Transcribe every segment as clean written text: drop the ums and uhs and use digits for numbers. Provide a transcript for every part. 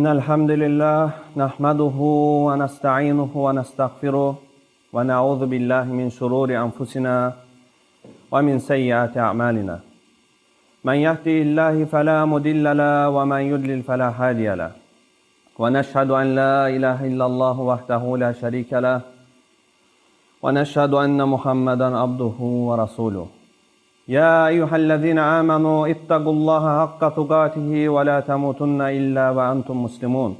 إن الحمد لله نحمده ونستعينه ونستغفره ونعوذ بالله من شرور أنفسنا ومن سيئات أعمالنا. من يهده الله فلا مضل له ومن يضلل فلا هادي له. ونشهد أن لا إله إلا الله وحده لا شريك له ونشهد أن محمدا عبده ورسوله. يا أيها الذين آمنوا اتقوا الله حق تقاته ولا تموتن إلا وأنتم مسلمون.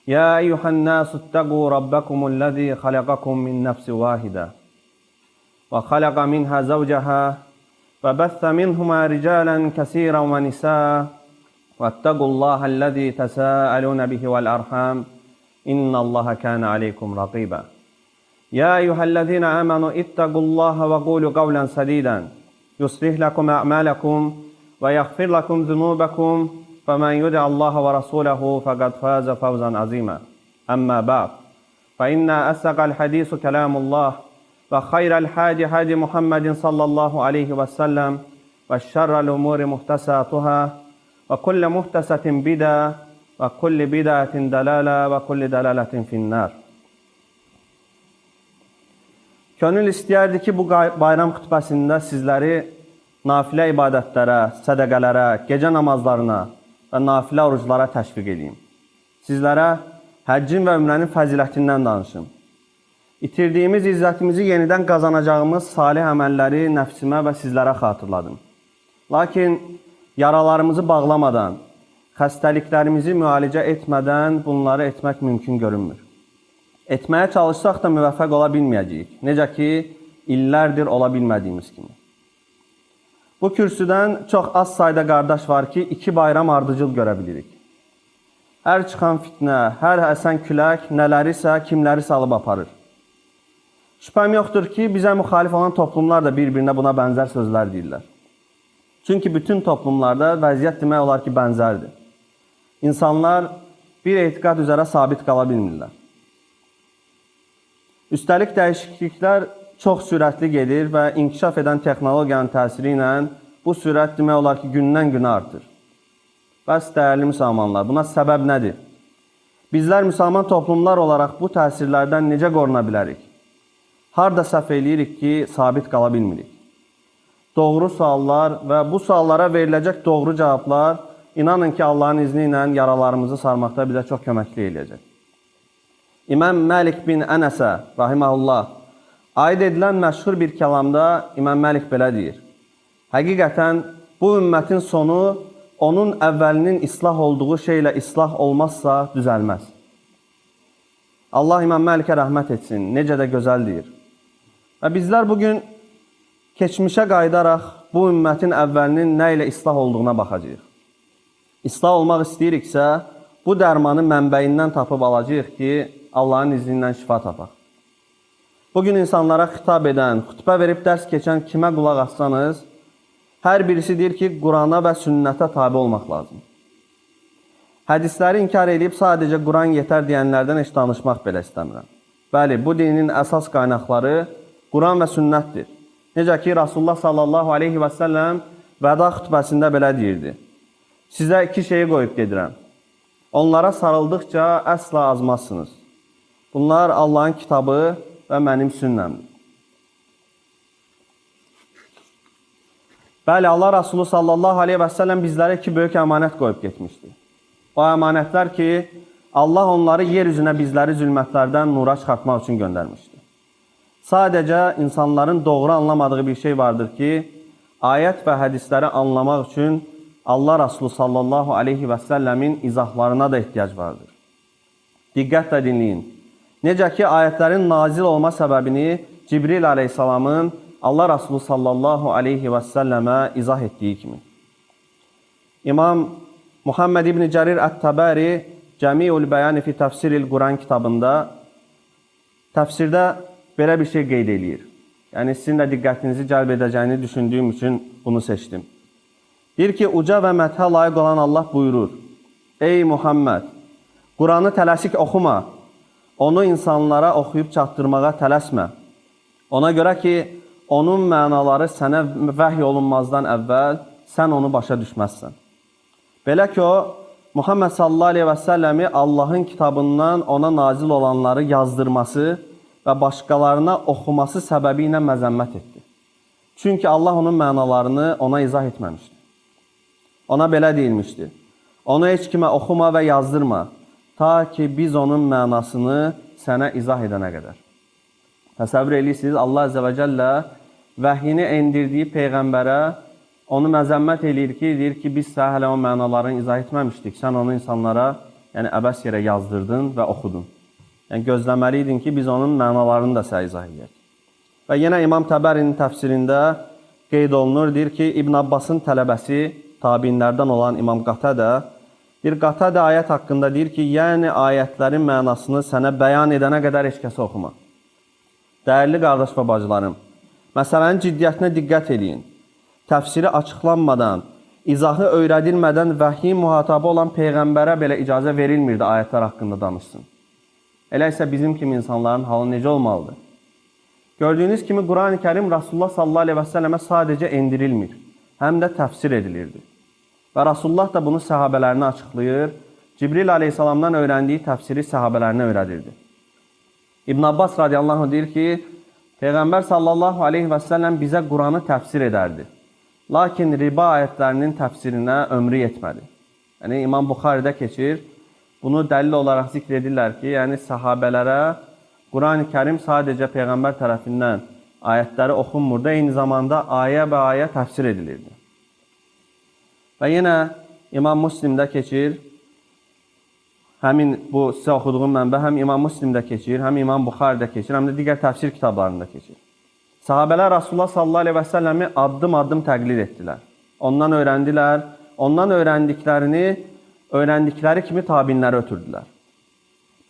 يا أيها الناس اتقوا ربكم الذي خلقكم من نفس واحدة وخلق منها زوجها وبث منهما رجالا كثيرا ونساء واتقوا الله الذي تساءلون به والأرحام إن الله كان عليكم رقيبا. يا أيها الذين آمنوا اتقوا الله وقولوا قولا سديدا يصلح لكم أعمالكم ويغفر لكم ذنوبكم فمن يدع الله ورسوله فقد فاز فوزا عظيما. أما بعد، فإن أصدق الحديث كلام الله وخير الحاج حاج محمد صلى الله عليه وسلم وشر الأمور محدثاتها وكل محدثة بدعة وكل بدعة دلالة وكل دلالة في النار. Könül istəyərdi ki, bu bayram xütbəsində sizləri nafilə ibadətlərə, sədəqələrə, gecə namazlarına və nafilə oruclara təşviq edeyim. Sizlərə həccin və ümrənin fəzilətindən danışım. İtirdiyimiz izzətimizi yenidən qazanacağımız salih əməlləri nəfsimə və sizlərə xatırladım. Lakin yaralarımızı bağlamadan, xəstəliklərimizi müalicə etmədən bunları etmək mümkün görünmür. Etməyə çalışsaq da müvəffəq ola bilməyəcəyik. Necə ki, illərdir ola bilmədiyimiz kimi. Bu kürsüdən çox az sayda qardaş var ki, iki bayram ardıcıl görə bilirik. Hər çıxan fitnə, hər əsən külək nələrisə, kimləri salıb aparır. Şübhəm yoxdur ki, bizə müxalif olan toplumlar da bir-birinə buna bənzər sözlər deyirlər. Çünki bütün toplumlarda vəziyyət demək olar ki, bənzərdir. İnsanlar bir etiqad üzərə sabit qala bilmirlər. Üstəlik dəyişikliklər çox sürətli gedir və inkişaf edən texnologiyanın təsiri ilə bu sürət demək olar ki, gündən günə artır. Bəs dəyərli müsəlmanlar, buna səbəb nədir? Bizlər müsəlman toplumlar olaraq bu təsirlərdən necə qoruna bilərik? Harda səhv eləyirik ki, sabit qala bilmirik? Doğru suallar və bu suallara veriləcək doğru cavablar, inanın ki, Allahın izni ilə yaralarımızı sarmaqda bizə çox köməkli eləyəcək. İmam Məlik bin Ənəsə, rahiməhullah, aid edilən məşhur bir kəlamda İmam Məlik belə deyir. Həqiqətən bu ümmətin sonu onun əvvəlinin islah olduğu şeylə islah olmazsa düzəlməz. Allah İmam Məlikə rəhmət etsin, necə də gözəl deyir. Və bizlər bugün keçmişə qayıdaraq bu ümmətin əvvəlinin nə ilə islah olduğuna baxacağıq. İslah olmaq istəyiriksə, bu dərmanı mənbəyindən tapıb alacağıq ki, Allahın izni ilə şifa tapaq. Bugün insanlara xitab edən, xütbə verib dərs keçən kimə qulaq assanız, hər birisi deyir ki, Qurana və sünnətə tabi olmaq lazım. Hədisləri inkar edib sadəcə Quran yetər deyənlərdən heç danışmaq belə istəmirəm. Bəli, bu dinin əsas qaynaqları Quran və sünnətdir. Necə ki, Rasulullah sallallahu aleyhi və səlləm vəda xütbəsində belə deyirdi. Sizə iki şeyi qoyub gedirəm. Onlara sarıldıqca əsla azmazsınız. Bunlar Allahın kitabı və mənim sünnəmdir. Bəli, Allah Rasulü sallallahu aleyhi və səlləm bizlərə iki böyük əmanət qoyub getmişdi. O əmanətlər ki, Allah onları yer üzünə bizləri zülmətlərdən nura çıxartmaq üçün göndərmişdi. Sadəcə insanların doğru anlamadığı bir şey vardır ki, ayət və hədisləri anlamaq üçün Allah Rasulü sallallahu aleyhi və səlləmin izahlarına da ehtiyac vardır. Diqqətlə dinləyin. Necə ki, ayətlərin nazil olma səbəbini Cibril aleyhissalamın Allah Rasulü sallallahu aleyhi və səlləmə izah etdiyi kimi. İmam Muhammed İbn Cərir Ət-Təbəri Cəmiul Bəyani fi Təfsiril Quran kitabında təfsirdə belə bir şey qeyd eləyir. Yəni sizin də diqqətinizi cəlb edəcəyini düşündüyüm üçün bunu seçdim. Deyir ki, uca və məthə layiq olan Allah buyurur. Ey Muhammed, Quranı tələsik oxuma. Onu insanlara oxuyub çatdırmağa tələsmə. Ona görə ki, onun mənaları sənə vəhy olunmazdan əvvəl sən onu başa düşməzsən. Belə ki, o, Muhammed sallallahu aleyhi və səlləmi Allahın kitabından ona nazil olanları yazdırması və başqalarına oxuması səbəbi ilə məzəmmət etdi. Çünki Allah onun mənalarını ona izah etməmişdi. Ona belə deyilmişdi: Onu heç kimə oxuma və yazdırma, ta ki biz onun mənasını sənə izah edənə qədər. Təsəvvür edirsiniz, Allah Əzzə və Cəllə vəhyini endirdiyi peyğəmbərə onu məzəmmət eləyir ki, deyir ki, biz sənə hələ o mənalarını izah etməmişdik. Sən onu insanlara, yəni əbəs yerə yazdırdın və oxudun. Yəni gözləməli idin ki, biz onun mənalarını da sənə izah edək. Və yenə İmam Təbərinin təfsirində qeyd olunur, deyir ki, İbn Abbasın tələbəsi, tabinlərdən olan İmam Qatədə, deyir, Qatədə ayət haqqında deyir ki, yəni ayətlərin mənasını sənə bəyan edənə qədər heç kəsə oxuma. Dəyərli qardaş və bacılarım, məsələnin ciddiyyətinə diqqət eləyin. Təfsiri açıqlanmadan, izahı öyrədilmədən vəhyin mühatabı olan peyğəmbərə belə icazə verilmirdi ayətlər haqqında danışsın. Elə isə bizim kimi insanların halı necə olmalıdır? Gördüyünüz kimi Quran-ı Kərim Rasulullah sallallahu aleyhi və səlləmə sadəcə endirilmir, həm də təfsir edilirdi. Və Rasulullah da bunu səhabələrinə açıqlayır, Cibril aleyhissalamdan öyrəndiyi təfsiri səhabələrinə öyrədirdi. İbn Abbas radiyallahu anh deyir ki, Peyğəmbər sallallahu aleyhi və səlləm bizə Quranı təfsir edərdi. Lakin riba ayətlərinin təfsirinə ömrü yetmədi. Yəni İmam Buxaridə keçir. Bunu dəlil olaraq zikr edirlər ki, yəni səhabələrə Quran-ı Kərim sadəcə Peyğəmbər tərəfindən ayətləri oxunmurdu, eyni zamanda ayə və ayə təfsir edilirdi. Və yenə İmam Müslimdə keçir. Həmin bu sizə oxuduğum mənbə həm İmam Müslimdə keçir, həm İmam Buxaridə keçir, həm də digər təfsir kitablarında keçir. Sahabələr Rasulullah sallallahu aleyhi və səlləmi addım-addım təqlid etdilər. Ondan öyrəndilər, ondan öyrəndiklərini öyrəndikləri kimi tabinlərə ötürdülər.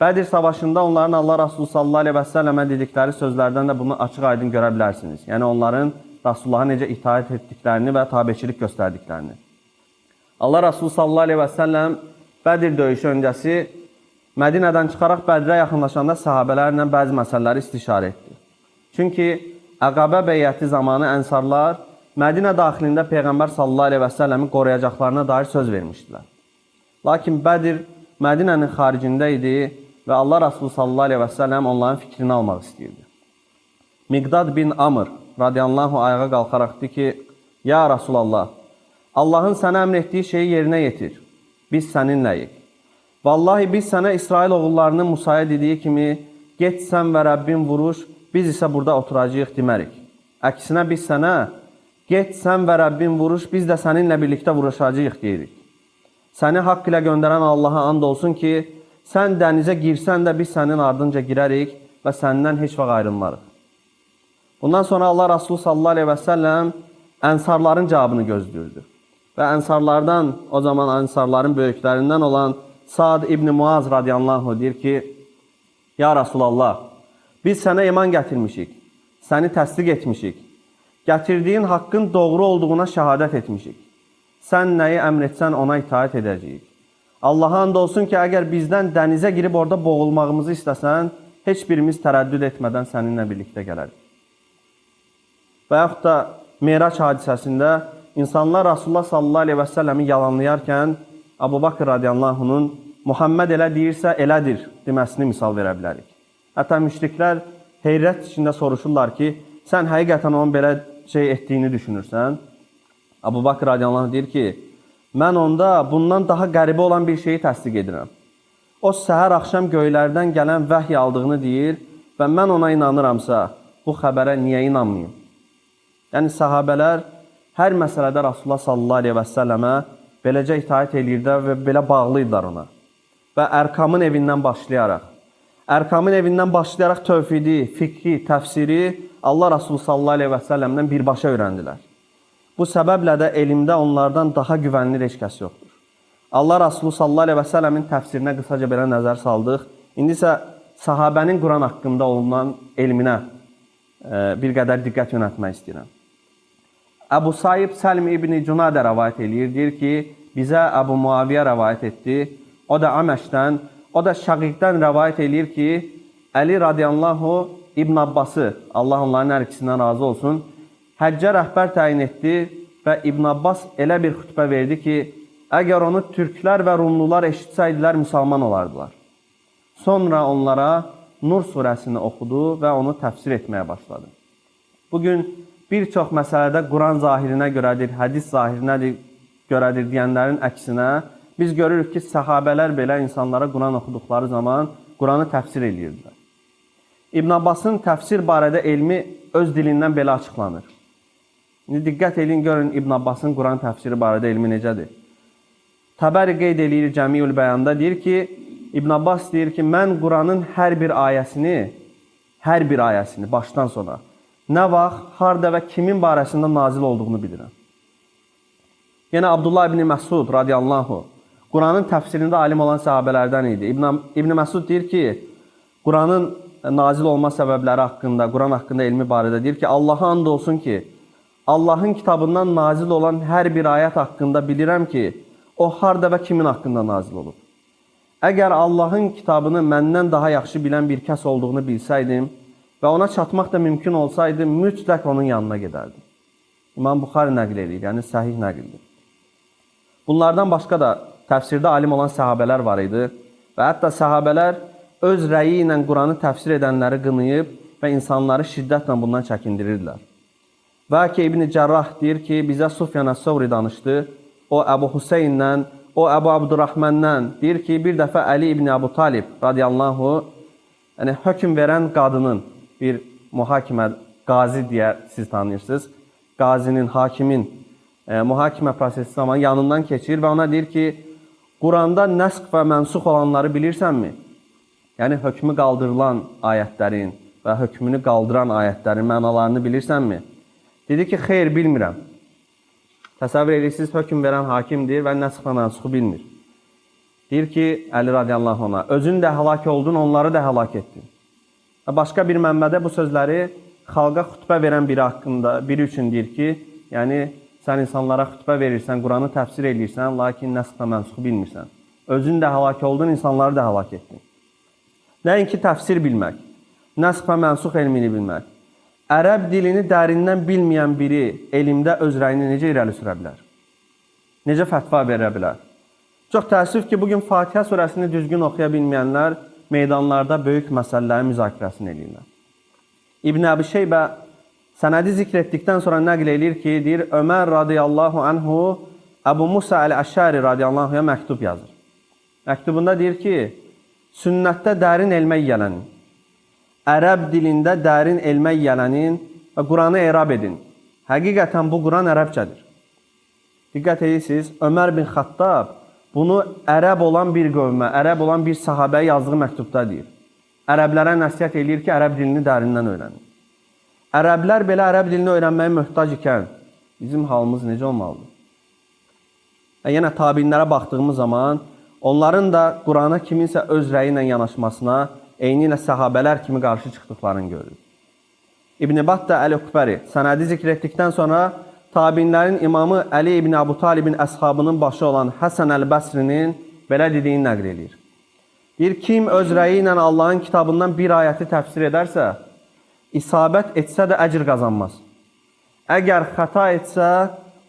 Bədir savaşında onların Allah Rasulü sallallahu aleyhi və səlləmə dedikləri sözlərdən də bunu açıq-aydın görə bilərsiniz. Yəni onların Rasulullaha necə itaət etdiklərini və tabeçilik göstərdiklərini. Allah Rasulü sallallahu aleyhi və səlləm Bədir döyüşü öncəsi Mədinədən çıxaraq Bədirə yaxınlaşanda səhabələrlə bəzi məsələləri istişarə etdi. Çünki Əqabə beyəti zamanı ənsarlar Mədinə daxilində Peyğəmbər sallallahu aleyhi və səlləmi qoruyacaqlarına dair söz vermişdilər. Lakin Bədir Mədinənin xaricində idi və Allah Rasulü sallallahu aleyhi və səlləm onların fikrini almaq istəyirdi. Miqdad bin Amr radiyallahu ayağa qalxaraq dedi ki, Ya Rasulallah, Allahın sənə əmr etdiyi şeyi yerinə yetir. Biz səninləyik. Vallahi biz sənə İsrail oğullarının Musaya dediyi kimi, get sən və Rəbbin vuruş, biz isə burada oturacağıq demərik. Əksinə biz sənə, get sən və Rəbbin vuruş, biz də səninlə birlikdə vuruşacağıq deyirik. Səni haqq ilə göndərən Allaha and olsun ki, sən dənizə girsən də biz sənin ardınca girərik və səndən heç vaxt ayrılmarıq. Bundan sonra Allah Rasulü sallallahu aleyhi və səlləm ənsarların cavabını gözləyirdi. Və ənsarlardan, o zaman ənsarların böyüklərindən olan Sad İbni Muaz radiyallahu anh deyir ki, Ya Rasulallah, biz sənə iman gətirmişik, səni təsdiq etmişik, gətirdiyin haqqın doğru olduğuna şəhadət etmişik. Sən nəyi əmr etsən ona itaət edəcəyik. Allaha and olsun ki, əgər bizdən dənizə girib orada boğulmağımızı istəsən, heç birimiz tərəddüd etmədən səninlə birlikdə gələrik. Və yaxud da Merac hadisəsində insanlar Rasulullah sallallahu aleyhi və səlləmi yalanlayarkən Əbu Bakr radiyallahu anh'un Muhammed elə deyirsə elədir deməsini misal verə bilərik. Hətta müşriklər heyrət içində soruşurlar ki, sən həqiqətən onun belə şey etdiyini düşünürsən? Əbu Bakr radiyallahu anh deyir ki, mən onda bundan daha qəribə olan bir şeyi təsdiq edirəm. O səhər axşam göylərdən gələn vəhy aldığını deyir və mən ona inanıramsa, bu xəbərə niyə inanmayım? Yəni sahabələr hər məsələdə Rasulullah sallallahu aleyhi və səlləmə beləcə itaət eləyirdilər və belə bağlı idilər ona. Və Ərkamın evindən başlayaraq, tövhidi, fiqhi, təfsiri Allah Rasulü sallallahu aleyhi və səlləmdən birbaşa öyrəndilər. Bu səbəblə də elmdə onlardan daha güvənilir heç kəs yoxdur. Allah Rasulü sallallahu aleyhi və səlləmin təfsirinə qısaca belə nəzər saldıq. İndi isə sahabənin Quran haqqında olunan elminə bir qədər diqqət yönəltmək istəyirəm. Əbu Saib Səlm İbni Cunadə rəvayət eləyir, deyir ki, bizə Əbu Muaviyə rəvayət etdi. O da Əməşdən, o da Şəqiqdən rəvayət eləyir ki, Əli radiyallahu İbn Abbası, Allah onların hər ikisindən razı olsun, həccə rəhbər təyin etdi və İbn Abbas elə bir xütbə verdi ki, əgər onu türklər və rumlular eşitsəydilər, müsəlman olardılar. Sonra onlara Nur surəsini oxudu və onu təfsir etməyə başladı. Bugün bir çox məsələdə Quran zahirinə görədir, hədis zahirinə görədir deyənlərin əksinə biz görürük ki, səhabələr belə insanlara Quran oxuduqları zaman Quranı təfsir eləyirdilər. İbn Abbasın təfsir barədə elmi öz dilindən belə açıqlanır. İndi diqqət eləyin, görün İbn Abbasın Quran təfsiri barədə elmi necədir. Təbəri qeyd eləyir Cəmiül Bəyanda, deyir ki, İbn Abbas deyir ki, mən Quranın hər bir ayəsini başdan sona nə vaxt, harda və kimin barəsində nazil olduğunu bilirəm. Yenə Abdullah ibn Məsud radiyallahu Quranın təfsirində alim olan səhabələrdən idi. İbn Məsud deyir ki, Quranın nazil olma səbəbləri haqqında, Quran haqqında elmi barədə deyir ki, Allaha and olsun ki, Allahın kitabından nazil olan hər bir ayət haqqında bilirəm ki, o harda və kimin haqqında nazil olub. Əgər Allahın kitabını məndən daha yaxşı bilən bir kəs olduğunu bilsəydim və ona çatmaq da mümkün olsaydı, mütləq onun yanına gedərdim. İmam Buxari nəql edir, yəni səhih nəqldir. Bunlardan başqa da təfsirdə alim olan səhabələr var idi və hətta səhabələr öz rəyi ilə Quranı təfsir edənləri qınayıb və insanları şiddətlə bundan çəkindirirdilər. Və ki, İbn Cərrah deyir ki, bizə Sufyan əs-Səvri danışdı, o Əbu Hüseyndən, o Əbu Abdurrahməndən deyir ki, bir dəfə Əli ibn Əbu Talib radiyallahu, yəni hökm verən qadının bir mühakimə qazi deyə siz tanıyırsınız, qazinin, hakimin mühakimə prosesi zamanı yanından keçir və ona deyir ki, Quranda nəsx və mənsux olanları bilirsənmi? Yəni hökmü qaldırılan ayətlərin və hökmünü qaldıran ayətlərin mənalarını bilirsənmi? Dedi ki, xeyr, bilmirəm. Təsəvvür edirsiniz, hökm verən hakimdir və nəsx və mənsuxu bilmir. Deyir ki, Əli radiyallahu ona, özün də həlak oldun, onları da həlak etdin. Və başqa bir mənbədə bu sözləri xalqa xütbə verən biri haqqında, biri üçün deyir ki, yəni sən insanlara xütbə verirsən, Quranı təfsir eləyirsən, lakin nəsx və mənsuxu bilmirsən. Özün də həlak oldun, insanları da həlak etdin. Nəinki təfsir bilmək, nəsx və mənsux elmini bilmək. Ərəb dilini dərindən bilməyən biri elmdə öz rəyini necə irəli sürə bilər? Necə fətva verə bilər? Çox təəssüf ki, bugün Fatihə surəsini düzgün oxuya bilməyənlər meydanlarda böyük məsələlərin müzakirəsini eləyirlər. İbn Əbi Şeybə sənədi zikr etdikdən sonra nəql eləyir ki, deyir, Ömər radiyallahu anhu Əbu Musa əl-Əşəri radiyallahu anhuya məktub yazır. Məktubunda deyir ki, sünnətdə dərin elmə yiyələnin, ərəb dilində dərin elmə yiyələnin və Quranı erab edin. Həqiqətən bu Quran ərəbcədir. Diqqət edirsiniz, Ömər bin Xattab bunu ərəb olan bir qövmə, ərəb olan bir sahabəyə yazdığı məktubda deyir. Ərəblərə nəsihət eləyir ki, ərəb dilini dərindən öyrənin. Ərəblər belə ərəb dilini öyrənməyə möhtac ikən bizim halımız necə olmalıdır? Və yenə tabinlərə baxdığımız zaman onların da Qurana kiminsə öz rəyi ilə yanaşmasına, eyni ilə səhabələr kimi qarşı çıxdıqlarını görürük. İbn Battah Əl-Ukbəri sənədi zikr etdikdən sonra tabinlərin imamı Əli ibn Əbu Talibin əshabının başı olan Həsən Əl-Bəsrinin belə dediyini nəql eləyir. Deyir, kim öz rəyi ilə Allahın kitabından bir ayəti təfsir edərsə, isabət etsə də əcr qazanmaz. Əgər xəta etsə,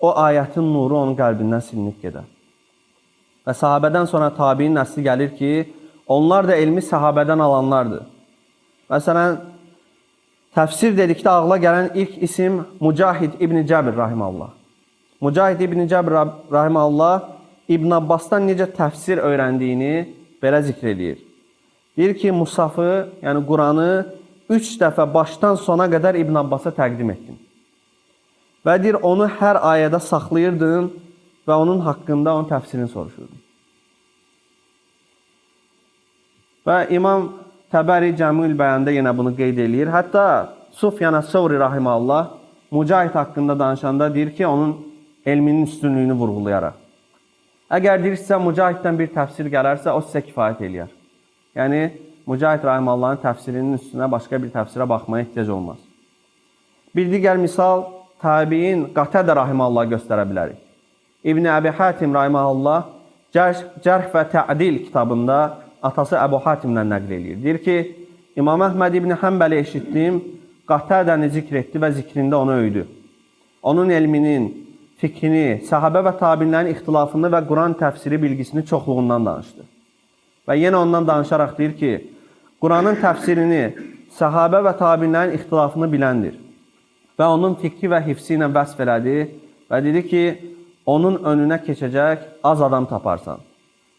o ayətin nuru onun qəlbindən silinib gedər. Və sahabədən sonra tabiin nəsli gəlir ki, onlar da elmi sahabədən alanlardır. Məsələn, təfsir dedikdə ağla gələn ilk isim Mücahid İbn Cəbir rahimallah. Mücahid İbn Cəbir rahimallah İbn Abbasdan necə təfsir öyrəndiyini belə zikr eləyir. Deyir ki, Musafı, yəni Quranı 3 dəfə başdan sona qədər İbn Abbasa təqdim etdim. Və deyir, onu hər ayədə saxlayırdım və onun haqqında onun təfsirini soruşurdum. Və İmam Təbəri Cəmül Bəyanda yenə bunu qeyd eləyir. Hətta Sufyan əs-Səvri rahimallah Mücahid haqqında danışanda deyir ki, onun elminin üstünlüyünü vurğulayaraq. Əgər deyir, sizə Mücahiddən bir təfsir gələrsə, o sizə kifayət eləyər. Yəni, Mücahid rahimallahın təfsirinin üstünə başqa bir təfsirə baxmaya ehtiyac olmaz. Bir digər misal, tabiin Qatədə rahimallah göstərə bilərik. İbn Əbi Hatim rahimallah Cərh və Tə'dil kitabında atası Əbu Hatimdən nəql eləyir. Deyir ki, İmam Əhməd İbn Həmbəli eşitdim, Qatədəni zikr etdi və zikrində onu öyüdü. Onun elminin, fikhini, səhabə və tabinlərin ixtilafını və Quran təfsiri bilgisini çoxluğundan danışdı. Və yenə ondan danışaraq deyir ki, Quranın təfsirini, səhabə və tabinlərin ixtilafını biləndir. Və onun fikri və hifzi ilə vəsf elədi və dedi ki, onun önünə keçəcək az adam taparsan.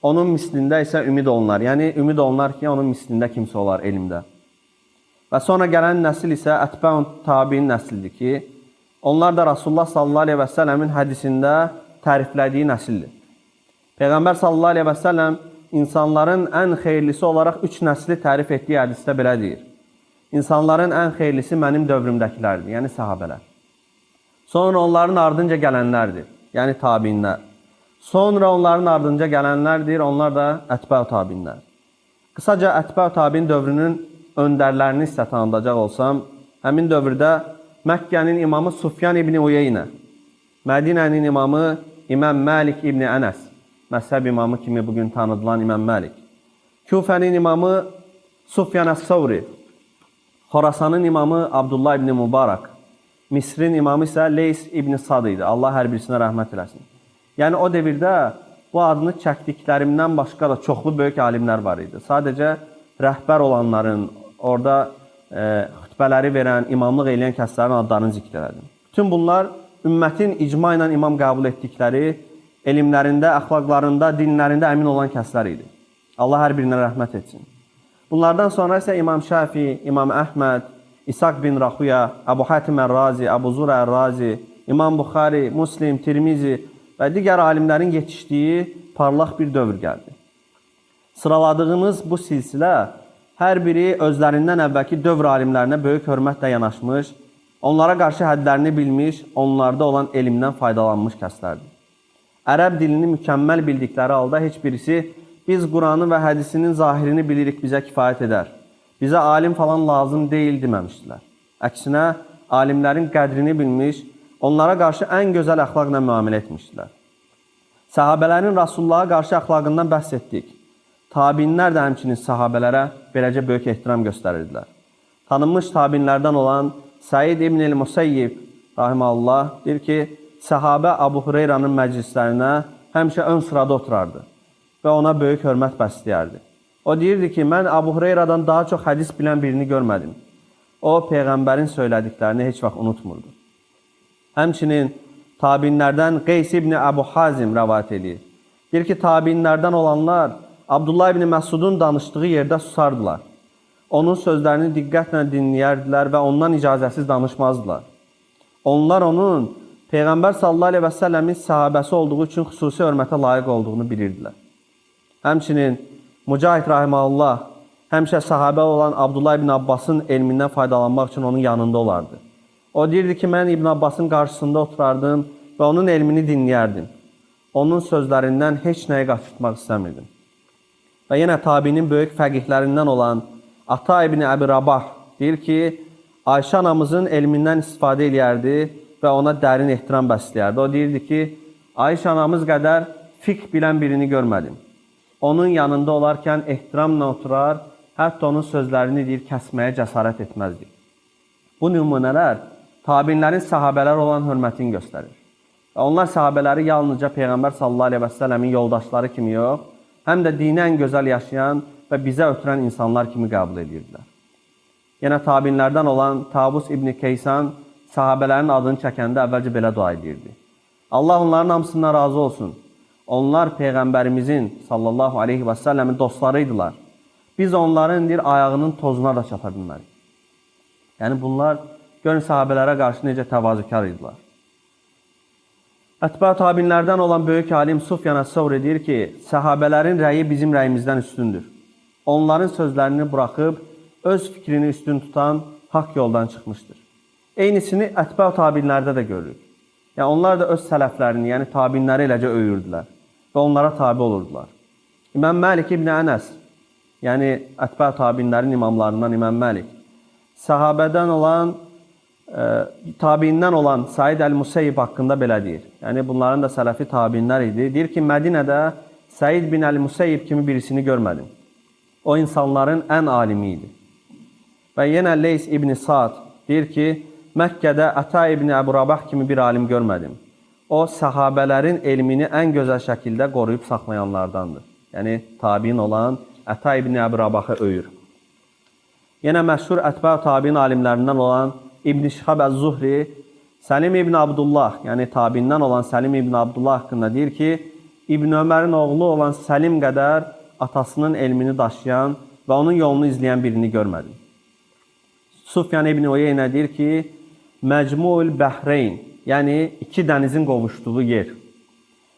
Onun mislində isə ümid olunar. Yəni, ümid olunar ki, onun mislində kimsə olar elmdə. Və sonra gələn nəsil isə ətbəun tabiin nəslidir ki, onlar da Rasulullah sallallahu aleyhi və səlləmin hədisində təriflədiyi nəsildir. Peyğəmbər sallallahu aleyhi və səlləm insanların ən xeyirlisi olaraq üç nəsli tərif etdiyi hədisdə belə deyir. İnsanların ən xeyirlisi mənim dövrümdəkilərdir, yəni səhabələr. Sonra onların ardınca gələnlərdir, yəni tabiinlər. Sonra onların ardınca gələnlərdir, onlar da ətbəu tabiinlər. Qısaca ətbəu tabiin dövrünün öndərlərini sizə tanıdacaq olsam, həmin dövrdə Məkkənin imamı Sufyan ibn Uyeynə, Mədinənin imamı İmam Məlik ibn Ənəs, məzhəb imamı kimi bugün tanıdılan İmam Məlik, Kufənin imamı Sufyan əs-Savri, Xorasanın imamı Abdullah ibn Mübarək, Misrin imamı isə Leys ibn Sad idi. Allah hər birisinə rəhmət eləsin. Yəni o devirdə bu adını çəkdiklərimdən başqa da çoxlu böyük alimlər var idi. Sadəcə rəhbər olanların, orada xütbələri verən, imamlıq eləyən kəslərin adlarını zikr elədim. Bütün bunlar ümmətin icma ilə imam qəbul etdikləri, elmlərində, əxlaqlarında, dinlərində əmin olan kəslər idi. Allah hər birinə rəhmət etsin. Bunlardan sonra isə İmam Şafi, İmam Əhməd, İshaq bin Raxuya, Əbu Hatim Ər-Razi, Əbu Zura Ər-Razi, İmam Buxari, Muslim, Tirmizi və digər alimlərin yetişdiyi parlaq bir dövr gəldi. Sıraladığımız bu silsilə hər biri özlərindən əvvəlki dövr alimlərinə böyük hörmətlə yanaşmış, onlara qarşı hədlərini bilmiş, onlarda olan elmdən faydalanmış kəslərdir. Ərəb dilini mükəmməl bildikləri halda heç birisi biz Quranı və hədisinin zahirini bilirik, bizə kifayət edər. Bizə alim falan lazım deyil deməmişdilər. Əksinə, alimlərin qədrini bilmiş, onlara qarşı ən gözəl əxlaqla müamilə etmişdilər. Səhabələrin Rasulullaha qarşı əxlaqından bəhs etdik. Tabinlər də həmçinin səhabələrə beləcə böyük ehtiram göstərirdilər. Tanınmış tabinlərdən olan Səid ibn el-Musayyib rahimehullah deyir ki, səhabə Abu Hureyranın məclislərinə həmişə ön sırada oturardı və ona böyük hörmət bəsləyərdi. O deyirdi ki, mən Abu Hureyradan daha çox hədis bilən birini görmədim. O, Peyğəmbərin söylədiklərini heç vaxt unutmurdu. Həmçinin tabinlərdən Qeys ibn Əbu Hazim rəvayət edir. Deyir ki, tabinlərdən olanlar Abdullah ibn Məsudun danışdığı yerdə susardılar. Onun sözlərini diqqətlə dinləyərdilər və ondan icazəsiz danışmazdılar. Onlar onun Peyğəmbər sallallahu əleyhi və səlləmin səhabəsi olduğu üçün xüsusi hörmətə layiq olduğunu bilirdilər. Həmçinin Mücahid rahimehullah həmişə səhabə olan Abdullah ibn Abbasın elmindən faydalanmaq üçün onun yanında olardı. O deyirdi ki, mən İbn Abbasın qarşısında oturardım və onun elmini dinləyərdim. Onun sözlərindən heç nəyi qaçırtmaq istəmirdim. Və yenə tabinin böyük fəqihlərindən olan Ata ibn Əbi Rabah deyir ki, Ayşə anamızın elmindən istifadə eləyərdi və ona dərin ehtiram bəsləyərdi. O deyirdi ki, Ayşə anamız qədər fiqh bilən birini görmədim. Onun yanında olarkən ehtiramla oturar, hətta onun sözlərini deyir, kəsməyə cəsarət etməzdik. Bu nümunələr tabinlərin səhabələrə olan hörmətini göstərir. Və onlar səhabələri yalnızca Peyğəmbər sallallahu əleyhi və səlləmin yoldaşları kimi yox, həm də dini ən gözəl yaşayan və bizə ötürən insanlar kimi qəbul edirdilər. Yenə tabinlərdən olan Tavus ibn Keysan sahabələrin adını çəkəndə əvvəlcə belə dua edirdi. Allah onların hamısından razı olsun. Onlar Peyğəmbərimizin sallallahu aleyhi və səlləmin dostları idilər. Biz onların bir ayağının tozuna da çata bilmərik. Yəni bunlar görün sahabələrə qarşı necə təvazökar idilər. Ətbə tabinlərdən olan böyük alim Sufyan əs-Savri deyir ki, səhabələrin rəyi bizim rəyimizdən üstündür. Onların sözlərini buraxıb öz fikrini üstün tutan haqq yoldan çıxmışdır. Eynisini ətbə tabinlərdə də görürük. Yəni onlar da öz sələflərini, yəni tabinləri eləcə öyürdülər və onlara tabi olurdular. İmam Məlik ibn Ənəs, yəni ətbə tabinlərin imamlarından İmam Məlik, səhabədən olan, tabiindən olan Said əl-Musayyib haqqında belə deyir. Yəni bunların da sələfi tabinlər idi. Deyir ki, Mədinədə Said bin əl-Musayyib kimi birisini görmədim. O insanların ən alimi idi. Və yenə Leys ibn Sa'd deyir ki, Məkkədə Ata ibn Əbu Rabah kimi bir alim görmədim. O, səhabələrin elmini ən gözəl şəkildə qoruyub saxlayanlardandır. Yəni, tabiin olan Əta ibn Əbi Rabahı öyür. Yenə məşhur ətbə tabiin alimlərindən olan İbn Şihab Əz-Zuhri Səlim ibn Abdullah, yəni tabiindən olan Səlim ibn Abdullah haqqında deyir ki, İbn Ömərin oğlu olan Səlim qədər atasının elmini daşıyan və onun yolunu izləyən birini görmədim. Sufyan ibn Uyeynə deyir ki, Məcmu'ül Bəhreyn, yəni iki dənizin qovuşduğu yer.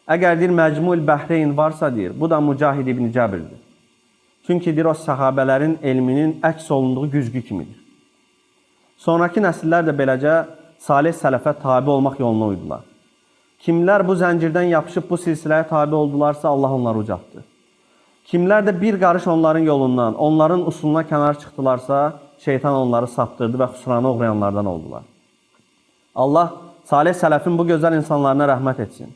Əgər deyir Məcmu'ül Bəhreyn varsa deyir, bu da Mücahid ibn Cəbirdir. Çünki deyir o səhabələrin elminin əks olunduğu güzgü kimidir. Sonrakı nəsillər də beləcə salih sələfə tabi olmaq yoluna uydular. Kimlər bu zəncirdən yapışıb bu silsiləyə tabi oldularsa Allah onları ucaltdı. Kimlər də bir qarış onların yolundan, onların usuluna kənar çıxdılarsa, şeytan onları saptırdı və xüsrana uğrayanlardan oldular. Allah salih sələfin bu gözəl insanlarına rəhmət etsin.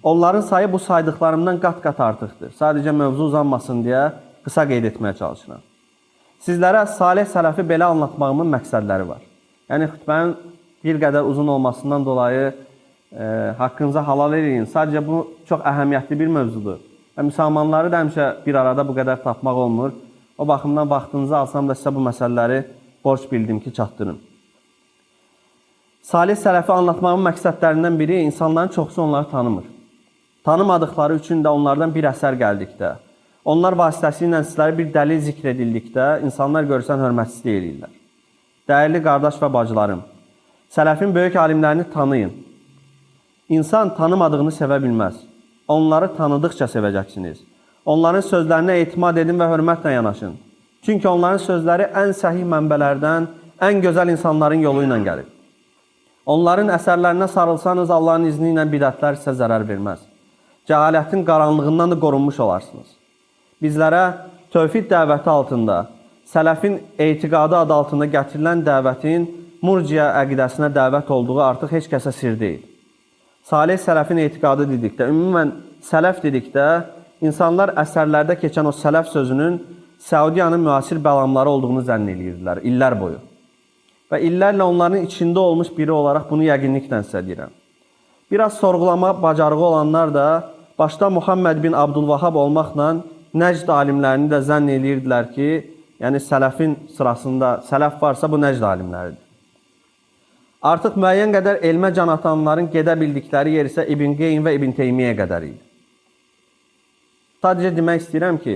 Onların sayı bu saydıqlarımdan qat-qat artıqdır. Sadəcə mövzu uzanmasın deyə qısa qeyd etməyə çalışıram. Sizlərə salih sələfi belə anlatmağımın məqsədləri var. Yəni xütbənin bir qədər uzun olmasından dolayı haqqınıza halal eləyin. Sadəcə bu çox əhəmiyyətli bir mövzudur. Və müsəlmanları da həmişə bir arada bu qədər tapmaq olmur. O baxımdan vaxtınızı alsam da sizə bu məsələləri borc bildim ki, çatdırım. Salih sələfi anlatmağımın məqsədlərindən biri insanların çoxusu onları tanımır. Tanımadıqları üçün də onlardan bir əsər gəldikdə, onlar vasitəsilə sizlərə bir dəlil zikr edildikdə insanlar görsən hörmətsizlik eləyirlər. Dəyərli qardaş və bacılarım, sələfin böyük alimlərini tanıyın. İnsan tanımadığını sevə bilməz. Onları tanıdıqca sevəcəksiniz. Onların sözlərinə etimad edin və hörmətlə yanaşın. Çünki onların sözləri ən səhih mənbələrdən, ən gözəl insanların yolu ilə gəlir. Onların əsərlərinə sarılsanız Allahın izni ilə bidətlər sizə zərər verməz. Cəhalətin qaranlığından da qorunmuş olarsınız. Bizlərə tövhid dəvəti altında, sələfin etiqadı adı altında gətirilən dəvətin murciə əqidəsinə dəvət olduğu artıq heç kəsə sir deyil. Salih sələfin etiqadı dedikdə, ümumən sələf dedikdə, insanlar əsərlərdə keçən o sələf sözünün Səudiyanın müasir bəlamları olduğunu zənn eləyirdilər illər boyu. Və illərlə onların içində olmuş biri olaraq bunu yəqinliklə sizə deyirəm. Biraz sorğulama bacarığı olanlar da başda Muhammed bin Abdülvahab olmaqla Nəcd alimlərini də zənn eləyirdilər ki, yəni sələfin sırasında sələf varsa bu Nəcd alimləridir. Artıq müəyyən qədər elmə can atanların gedə bildikləri yer isə İbn Qeym və İbn Teymiyyə qədər idi. Sadəcə demək istəyirəm ki,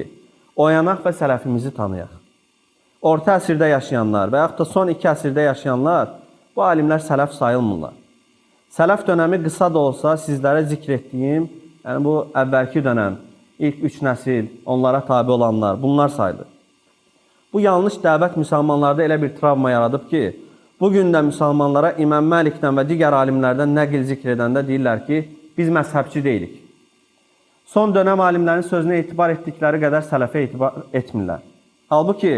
oyanaq və sələfimizi tanıyaq. Orta əsrdə yaşayanlar və yaxud da son 2 əsrdə yaşayanlar bu alimlər sələf sayılmırlar. Sələf dönəmi qısa da olsa sizlərə zikr etdiyim, yəni bu əvvəlki dönəm, ilk 3 nəsil, onlara tabi olanlar, bunlar sayılır. Bu yanlış dəvət müsəlmanlarda elə bir travma yaradıb ki, bugün də müsəlmanlara İmam Məlikdən və digər alimlərdən nəql zikr edəndə deyirlər ki, biz məzhəbçi deyilik. Son dönəm alimlərin sözünə etibar etdikləri qədər sələfə etibar etmirlər. Halbuki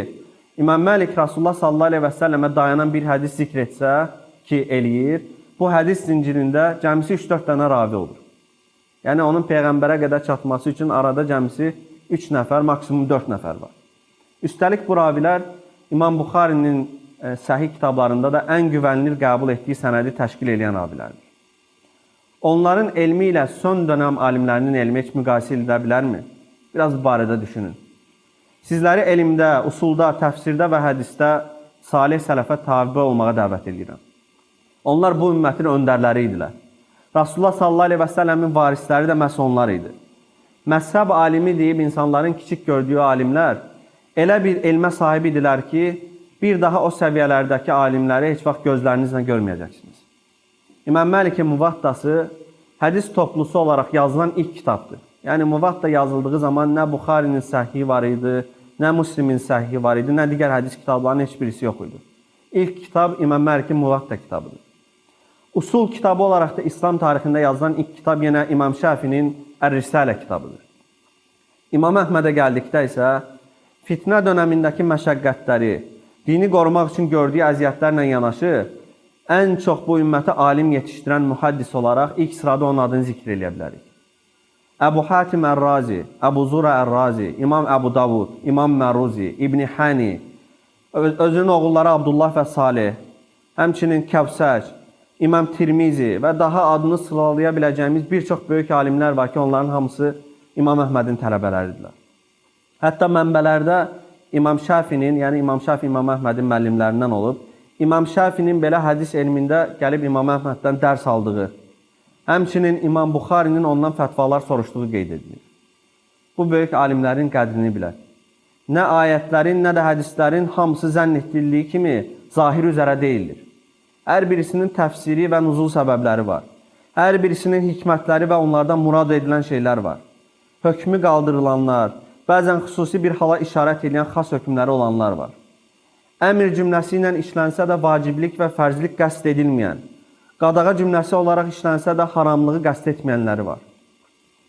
İmam Məlik Rasulullah sallallahu əleyhi və səlləmə dayanan bir hədis zikr etsə ki, eləyir, bu hədis zincirində cəmisi 3-4 dənə ravi olur. Yəni onun peyğəmbərə qədər çatması üçün arada cəmisi 3 nəfər, maksimum 4 nəfər var. Üstəlik bu ravilər İmam Buxarinin səhih kitablarında da ən güvənilir qəbul etdiyi sənədi təşkil edən ravilərdir. Onların elmi ilə son dönəm alimlərinin elmi heç müqayisə edilə bilərmi? Biraz bu barədə düşünün. Sizləri elmdə, usulda, təfsirdə və hədisdə salih sələfə tabi olmağa dəvət edirəm. Onlar bu ümmətin öndərləri idilər. Rasulullah sallallahu əleyhi və səlləmin varisləri də məhz onlar idi. Məzhəb alimi deyib insanların kiçik gördüyü alimlər elə bir elmə sahib idilər ki, bir daha o səviyyələrdəki alimləri heç vaxt gözlərinizlə görməyəcəksiniz. İmam Məlikin Muvattası hədis toplusu olaraq yazılan ilk kitabdır. Yəni Muvatta yazıldığı zaman nə Buxarinin səhhihi var idi, nə Müslimin səhhihi var idi, nə digər hədis kitablarının heç birisi yox idi. İlk kitab İmam Məlikin Muvatta kitabıdır. Usul kitabı olaraq da İslam tarixində yazılan ilk kitab yenə İmam Şafinin Ər-Risalə kitabıdır. İmam Əhmədə gəldikdə isə fitnə dönəmindəki məşəqqətləri, dini qorumaq üçün gördüyü əziyyətlərlə yanaşı, ən çox bu ümmətə alim yetişdirən mühəddis olaraq ilk sırada onun adını zikr eləyə bilərik. Əbu Hatim Ər-Razi, Əbu Zura Ər-Razi, İmam Əbu Davud, İmam Məruzi, İbni Hani, özünün oğulları Abdullah və Salih, həmçinin Kəvsəc, İmam Tirmizi və daha adını sıralaya biləcəyimiz bir çox böyük alimlər var ki, onların hamısı İmam Əhmədin tələbələridirlər. Hətta mənbələrdə İmam Şafinin, yəni İmam Şafi İmam Əhmədin müəllimlərindən olub, İmam Şafinin belə hədis elmində gəlib İmam Əhməddən dərs aldığı, həmçinin İmam Buxarinin ondan fətvalar soruşduğu qeyd edilir. Bu böyük alimlərin qədrini bilək. Nə ayətlərin, nə də hədislərin hamısı zənn etdildiyi kimi zahir üzərə deyildir. Hər birisinin təfsiri və nuzul səbəbləri var. Hər birisinin hikmətləri və onlardan murad edilən şeylər var. Hökmü qaldırılanlar, bəzən xüsusi bir hala işarət edən xas hökmləri olanlar var. Əmr cümləsi ilə işlənsə də vaciblik və fərzlik qəsd edilməyən, qadağa cümləsi olaraq işlənsə də haramlığı qəsd etməyənləri var.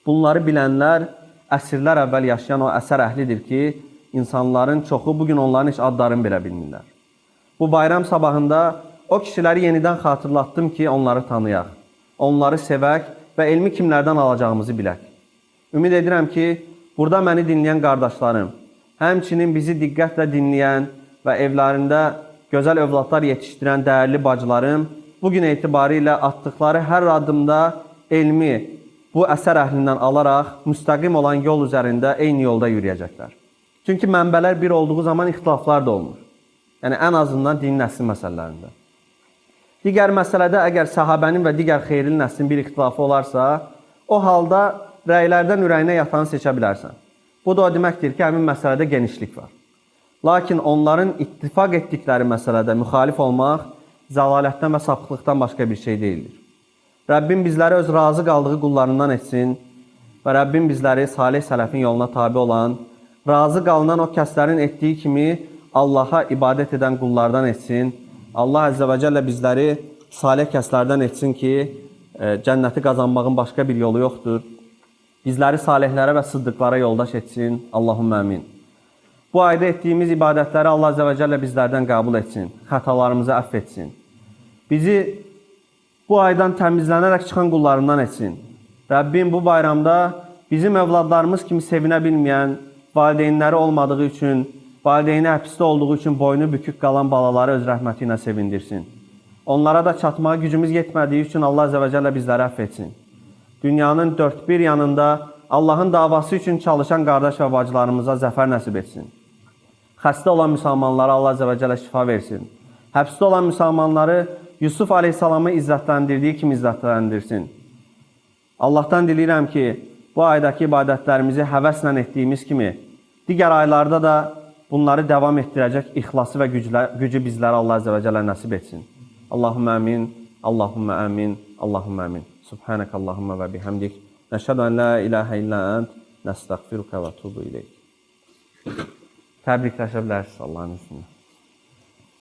Bunları bilənlər əsrlər əvvəl yaşayan o əsər əhlidir ki, insanların çoxu bugün onların heç adlarını belə bilmirlər. Bu bayram sabahında o kişiləri yenidən xatırlatdım ki, onları tanıyaq, onları sevək və elmi kimlərdən alacağımızı bilək. Ümid edirəm ki, burada məni dinləyən qardaşlarım, həmçinin bizi diqqətlə dinləyən və evlərində gözəl övladlar yetişdirən dəyərli bacılarım, bugün etibarilə atdıqları hər addımda elmi bu əsər əhlindən alaraq müstəqim olan yol üzərində eyni yolda yürüyəcəklər. Çünki mənbələr bir olduğu zaman ixtilaflar da olmur. Yəni ən azından dinin əsli məsələlərində. Digər məsələdə əgər səhabənin və digər xeyirli nəslin bir ixtilafı olarsa, o halda rəylərdən ürəyinə yatanı seçə bilərsən. Bu da o deməkdir ki, həmin məsələdə genişlik var. Lakin onların ittifaq etdikləri məsələdə müxalif olmaq zəlalətdən və sapıqlıqdan başqa bir şey deyildir. Rəbbim bizləri öz razı qaldığı qullarından etsin və Rəbbim bizləri salih sələfin yoluna tabi olan, razı qalınan o kəslərin etdiyi kimi Allaha ibadət edən qullardan etsin. Allah Əzzə və Cəllə bizləri salih kəslərdən etsin ki, cənnəti qazanmağın başqa bir yolu yoxdur. Bizləri salihlərə və sıddıqlara yoldaş etsin. Allahümmə əmin. Bu ayda etdiyimiz ibadətləri Allah Əzzə və Cəllə bizlərdən qəbul etsin. Xətalarımızı əfv etsin. Bizi bu aydan təmizlənərək çıxan qullarından etsin. Rəbbim bu bayramda bizim övladlarımız kimi sevinə bilməyən, valideynləri olmadığı üçün, valideyni həbsdə olduğu üçün boynu bükük qalan balaları öz rəhməti ilə sevindirsin. Onlara da çatmağa gücümüz yetmədiyi üçün Allah Əzzə və Cəllə bizləri əfv etsin. Dünyanın dörd bir yanında Allahın davası üçün çalışan qardaş və bacılarımıza zəfər nəsib etsin. Xəstə olan müsəlmanlara Allah Əzzə və Cəllə şifa versin. Həbsdə olan müsəlmanları Yusuf Aleyhisselamı izzətləndirdiyi kimi izzətləndirsin. Allahdan diləyirəm ki, bu aydakı ibadətlərimizi həvəslə etdiyimiz kimi, digər aylarda da bunları davam etdirəcək ixlası və gücü bizlərə Allah Əzzə və Cəllə nəsib etsin. Allahümmə əmin, Allahümmə əmin, Allahümmə əmin. Subhanək Allahümmə və bihamdik. Nəşhədu ən la ilahə illə ənt, nəstəğfiruka və tubu ileyk. Təbrikləşə bilərsiniz Allahın izni.